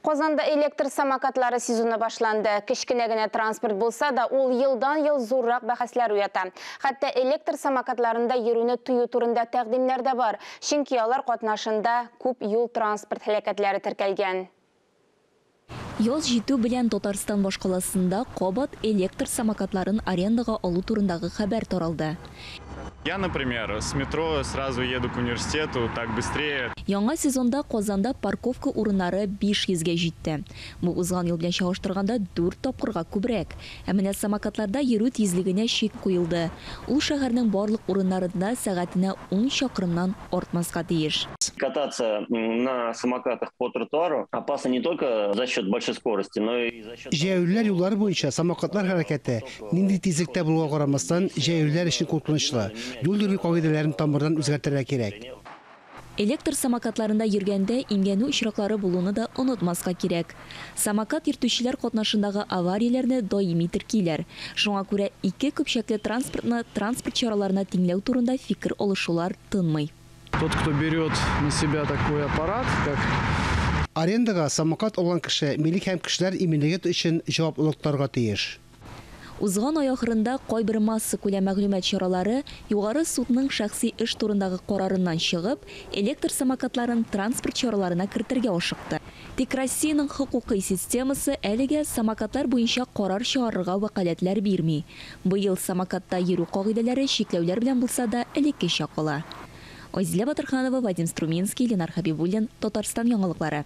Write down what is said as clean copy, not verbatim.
Казанда электр самокатлары сезоны башланды. Кечкенә генә транспорт булса да, ул елдан-ел зуррак бәхәсләр уята. Хәтта электр самокатларында йөрүне тыю турында тәкъдимнәр дә бар. Чөнки алар катнашында күп юл-транспорт һәлакәтләре теркәлгән. Яз җитү белән Татарстан башкаласында кабат электр самокатларын арендага алу турындагы хәбәр таралды. Я, например, с метро сразу еду к университету, так быстрее. Яңа сезонда Казанда парковка урыннары 500 гә җитте. Бу узган ел белән чагыштырганда дүрт тапкырга күбрәк. Ә менә самокатларда йөрү тизлегенә чик куелды. Ул шәһәрнең барлык урыннарында сәгатенә ун чакрымнан артмаска тиеш. Кататься на самокатах по тротуару опасно не только за счет большой скорости, но и за счет... Җәяүлеләр юллары буенча самокатлар хәрәкәте, нинди тизлектә булуга карамастан, җәяүлеләр өчен куркынычлы. Юл йөрү кагыйдәләрен тамырдан үзгәртергә кирәк. Электр самокатларында йөргәндә имгәнү очраклары булуны да онытмаска кирәк. Самокат йөртүчеләр катнашындагы аварияләрне даими теркиләр. Шуңа күрә ике көпчәкле транспортны транспорт чараларына тиңләү турында фикер алышулар тынмый. Тот, кто берет на себя такой аппарат, как Арендага самокат алган кеше милек һәм кешеләр иминлеге өчен җаваплылык тотарга тиеш. Узган ай ахырында кайбер массакүләм мәгълүмат чаралары Югары судның шәхси эш турындагы карарыннан чыгып, электр самокатларын транспорт чараларына кертергә ашыкты. Тик Россиянең хокукый системасы әлегә самокатлар буенча карар чыгарырга вәкаләтләр бирми. Быел самокатта йөрү кагыйдәләре чикләүләр белән булса да элеккечә кала. Айзилә Батырханова, Вадим Струминский, Ленар Хәбибуллин, Татарстан яңалыклары.